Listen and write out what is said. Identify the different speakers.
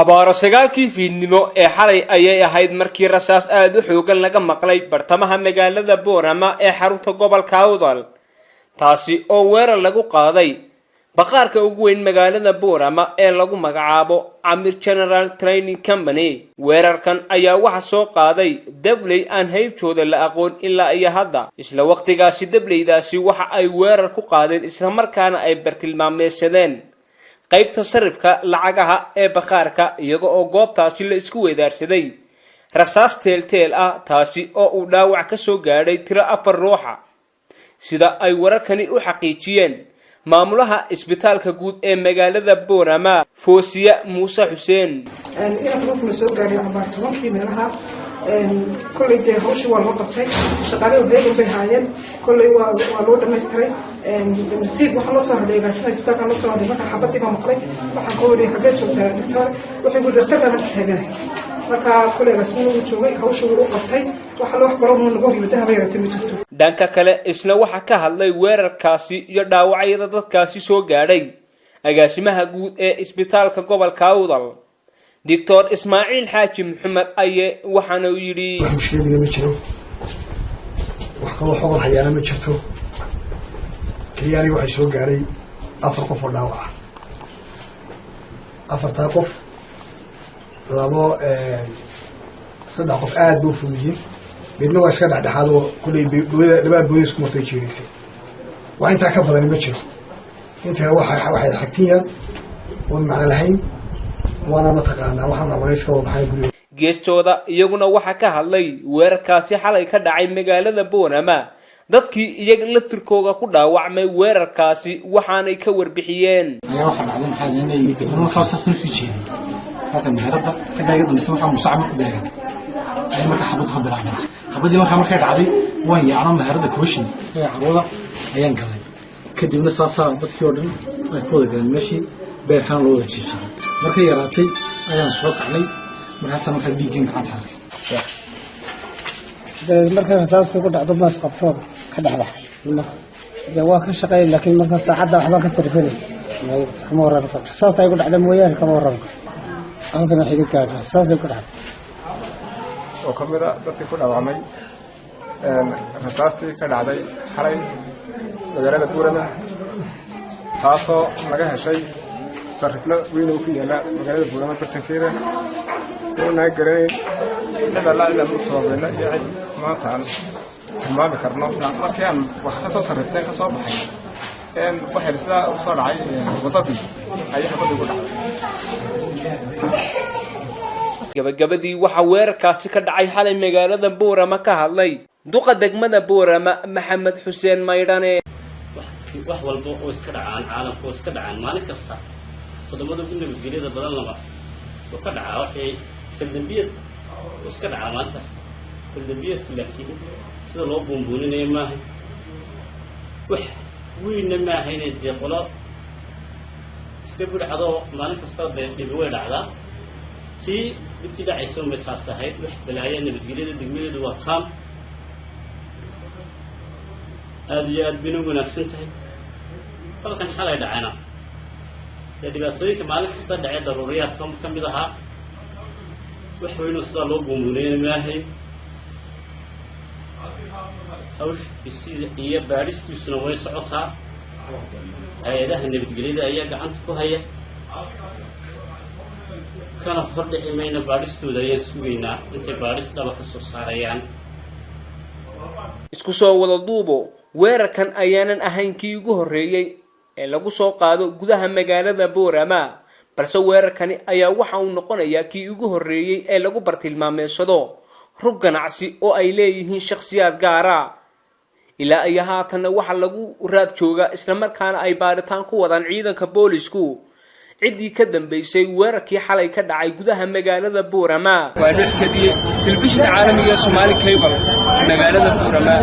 Speaker 1: Abaaro 9-kii fiidnimo ee xalay ayay ahayd markii rasaas aada u xoogan laga maqlay bartamaha magaalada Boorama ee xarunta gobolka Awdal, taasi oo weerar lagu qaaday bakhaarka ugu weyn magaalada Boorama ee lagu magacaabo Camir General Trading Company. Weerarkan ayaa waxa soo qaaday dabley aan haybtooda la aqoon ilaa iyo hadda. Isla waqtigaasi dableydaasi waxa ay weerar ku qaadeen, islamarkaana ay bartilmaameysadeen qaybta sarifka lacagaha ee bakhaarka, iyaga oo goobtaasi la isku weydaarsaday rasaas teelteel ah, taasi oo uu dhaawac ka soo gaadhay tiro afar ruuxa, sida ay wararkani u xaqiijiyeen maamulaha isbitaalka guud ee magaalada Boorama, Foosiya Muuse Xuseen.
Speaker 2: Inanka markuu la soo gaadhay abaar 10-kii meelaha, kolley dee hawshii waa loo qabtay. Shaqaalada heegan bay haayeen, kolley waa loo dhamaystiray. Nasiib waxaa loo soo hadhay agaasimaha isbitaalka loo soo hadhay. Marka xabadii baa maqlay, waxaan ku wariy: "Xaggee joogtaa, doctor?" Wuxuu yidhi: "Dhakhtarkaan hadda taaganahay." Marka kolley agaasimuhu wuu joogay, hawshii wuu u qabtay. Waxa loo wax baro nagu hor yimid haba yaratay ma jirto.
Speaker 1: Dhanka kale, isna waxaa ka hadlay weerarkaasi iyo dhaawacyada dadkaasi soo gaadhay agaasimaha guud ee isbitaalka gobolka Awdal, Doctor Ismaaciil Xaaji Maxamed Aye, waxaana uu yidhi:
Speaker 3: Wax mushkiladina ma jiro, wax kaloo xogol hayaana ma jirto. Keliya aniga waxay soo gaadhay afar qof oo dhaawac ah. Afartaa qof, labo, saddex qof aad ba u fuduyihiin, midna waa iska dhexdhexaad oo kulley booyada labaa booyada isku martay jiiraysay. Wax intaa ka badani ma jiro. Intaa waxay xagtin yar oon macno lahayn, waana mataqaanaa waxaan qabanay iska wada baxnay guriga.
Speaker 1: Geestooda iyaguna waxaa ka hadlay weerarkaasi xalay ka dhacay magaalada Boorama dadkii iyaga laftirkooga ku dhaawacmay weerarkaasi, waxaanay ka warbixiyeen.
Speaker 4: Ayaa waxaa dhacday, maxaa inay markaa saas noo sii jeeday halka meherada xaggaa iga dambaysa, markaa musaca marku beegan ayay markaa xabaddu ka bilaabantay. Xabaddii markaa markay dhacday waan yaacno, meherada kooshin ee carwada ayaan galay. Kadibna saasaa dadkii oo dhan ay ku wada galeen meeshii, beerkana loo wada jiibsaday. Markay yaraatay ayaan soo kacnay, markaasaa markaa dhiiggeen gacanta arkay.
Speaker 5: Dabeed markay rasaastu ku dhacdo maas qabtoon ka dhex baxay. Dee waa ka shaqeey, laakiin marka saacadda waxbaa ka sarfinay, kama warrami karo. Rasaasta ay ku dhacda mooyaane kama warrami karo. Halkan wax iga gaadho rasaas bay ku dhacday.
Speaker 6: Oo ka mid a dadkii ku dhaawacmay rasaastii ka dhacday xalay magaalada Buurama, taasoo naga heshay sariflo weyn oo ku yaala magaalada Buurama bartankeeda, oo naga garanayn cid alla cid aan u sababayna iyo cid maanta aan tilmaami karno. Markii aan wax ka soo sarrifteen ka soo baxay, waxay sidaa u soo dhacay waddadii ayay xabadii ku dhacday.
Speaker 1: Gabagabadii, waxaa weerarkaasi ka dhacay xalay magaalada Boorama ka hadlay duqa degmada Boorama, Maxamed Xuseen Maydhane.
Speaker 7: Wax walba oo iska dhacaan caalamka oo iska dhacaan maalin kasta, wadamada ugu nabadgelyada badan laba oo ka dhacaa, waxay faldambiyad oo iska dhacaa maalin kasta faldambiyadku, laakiin sida loo buunbuuninayo maaha, wax weynna maaha. Inay dee qolo iska budhcadoo maalin kasta dee dhibi way dhacdaa, tii dhibtii dhacaysa unbay taas ahayd. Wax balaaya, nabadgelyada degmadeedu waa taam, aada iyo aad bayna u wanaagsan tahay. Falkan xalay dhacayna dee dhibaatooyinka maalin kasta dhacee daruuriyaadka ka mid ahaa, wax weynoo sidaa loo buunbuunayna maahayn. Hawshiisida iyo baadhistiisuna way socotaa, hay-adaha nabadgelyada ayaa gacanta ku haya, kana hordhici mayna. Baadhistooda ayaan sugaynaa intay baadhis dhaba ka soo saarayaan.
Speaker 1: Isku soo wada duubo, weerarkan ayaanan ahayn kii ugu horreeyey ee lagu soo qaado gudaha magaalada Boorama, balse weerarkani ayaa waxa uu noqonayaa kii ugu horreeyey ee lagu bartilmaameedsado rug ganacsi oo ay leeyihiin shakhsiyaad gaara. Ilaa iyo haatanna waxaa lagu raad jooga, islamarkaana ay baadhitaan ku wadaan ciidanka boolisku ciddii ka dambeysay weerarkii xalay ka dhacay gudaha magaalada Boorama. Waa Dhexkadiye, telefishinka caalamiga ee Somaali Cable, magaalada Boorama.